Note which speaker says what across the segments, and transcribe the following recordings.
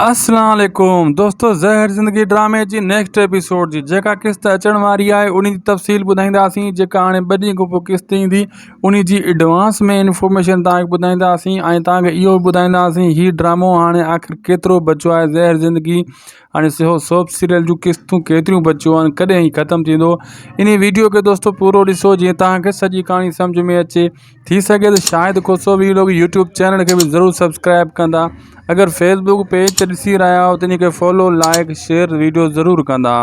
Speaker 1: اسلام عليڪم دوستو زهر زندگي ڊرامي جي نيڪسٽ ايپيسوڊ جي جيڪا قسط اچڻ واري آهي انهي جي تفصيل ٻڌائينداسين جيڪا هاڻي ٻه ڏينهن کان پوء قسط ايندي انهي جي ايڊوانس ۾ انفارميشن توهان کي ٻڌائينداسين ۽ توهان کي اهو به ٻڌائينداسين هي ڊرامو هاڻي آخر ڪيترو بچيو آهي زهر زندگي هاڻي سو سوپ سيريل جون قسطون ڪيتريون بچيون آهن ڪڏهن هي ختم ٿيندو انهي ويڊيو کي دوستو پورو ڏسو جيئن توهان کي سڄي ڪهاڻي سمجهه ۾ اچي ٿي سگهي ته شاهد کوسو وي لاگ يوٽيوب چينل کي به ضرور سبسڪرائب ڪندا اگر فيس بڪ پيج تي ڏسي رهيا آهيو ته ان کي فالو لائڪ شيئر ويڊيو ضرور ڪندا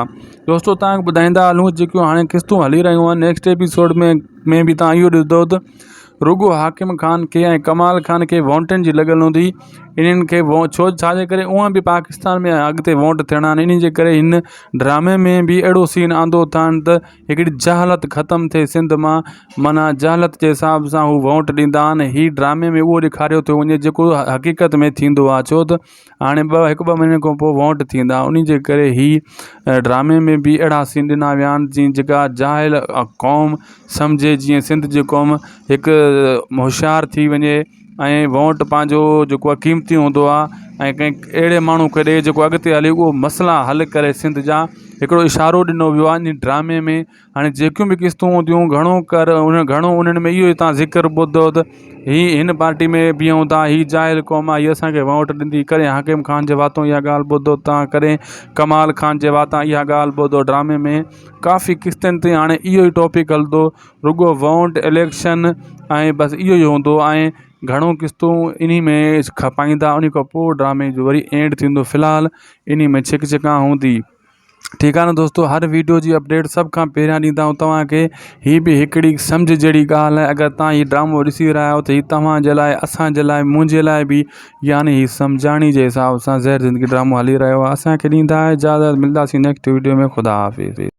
Speaker 1: دوستو تان کي ٻڌائيندا هلون جيڪيون هاڻي قسطون هلي رهيون آهن نيڪسٽ ايپيسوڊ ۾ ۾ به تان اهو ڏسندو ته رڳو حاڪم خان کي ۽ ڪمال خان کي وونٽن جي لڳل هوندي انهن کي ڇو ڇا جي ڪري اونئن به پاڪستان ۾ اڳتي وونٽ ٿيڻا آهن انهي جي ڪري هن ڊرامي ۾ به اهڙو سين آندو اٿن ته هڪڙي جهالت ختم ٿئي سنڌ مان معنيٰ جهالت جي حساب سان هو ووٽ ڏيندا آهن هي ڊرامي ۾ اهو ڏيکاريو ٿو وڃي جيڪو حقيقت ۾ ٿيندو آهي ڇو ته هاڻي ٻه هڪ ٻه مهيني کان پوءِ ووٽ ٿيندا ان جي ڪري هي ڊرامي ۾ به اهڙا سين ڏنا ويا آهن جيئن جيڪا جاهل قوم سمجهي جيئن سنڌ جي قوم هڪ هوشيار ٿي وڃي ۽ ووٽ پنهنجو جيڪو آهي قيمتي هوندو آهي ۽ ڪنهن اهڙي ماڻهو کي ڏئي جيڪو اڳتي هلي اهو مسئلا حل ڪري سنڌ جا هڪڙو اشارو ڏنو ويو آهي ان ڊرامي ۾ هاڻي جيڪيون به قسطون هونديون گهڻو ڪر ان گهڻو انهن ۾ اهو ئي توهان ذڪر ٻڌو ته هي هن پارٽي ۾ بيهون ٿا هي جاهل قوم آهي هي اسانکي ووٽ ڏيندي ڪڏهن حاڪم خان جي واتون اها ڳالهه ٻڌو توهان ڪڏهن ڪمال خان جي واتان اها ڳالهه ٻڌو ڊرامي ۾ ڪافي قسطن تي هاڻي اهو ئي ٽاپڪ هلندو رڳو ووٽ اليڪشن ۽ بس اهو ئي هوندو ۽ گهڻو قسطون انهي ۾ کپائيندا انهي کان پوءِ ڊرامي جو وري اينڊ ٿيندو في الحال انهي ۾ ڇڪ ڇڪان هوندي ٺيڪ آهي نه دوستو هر ويڊيو جي اپڊيٽ سڀ کان پهريان ڏيندا آهيون توهانکي هي به هڪڙي سمجهه جهڙي ڳالهه آهي اگر توهان هي ڊرامو ڏسي رهيا آهيو ته هي توهان جي لاءِ اسان جي لاءِ منهنجي لاءِ به يعني هي سمجهاڻي جي حساب سان زهر زندگي ڊرامو هلي رهيو آهي اسانکي ڏيندا اجازت ملنداسين نيڪسٽ ويڊيو ۾ خدا حافظ.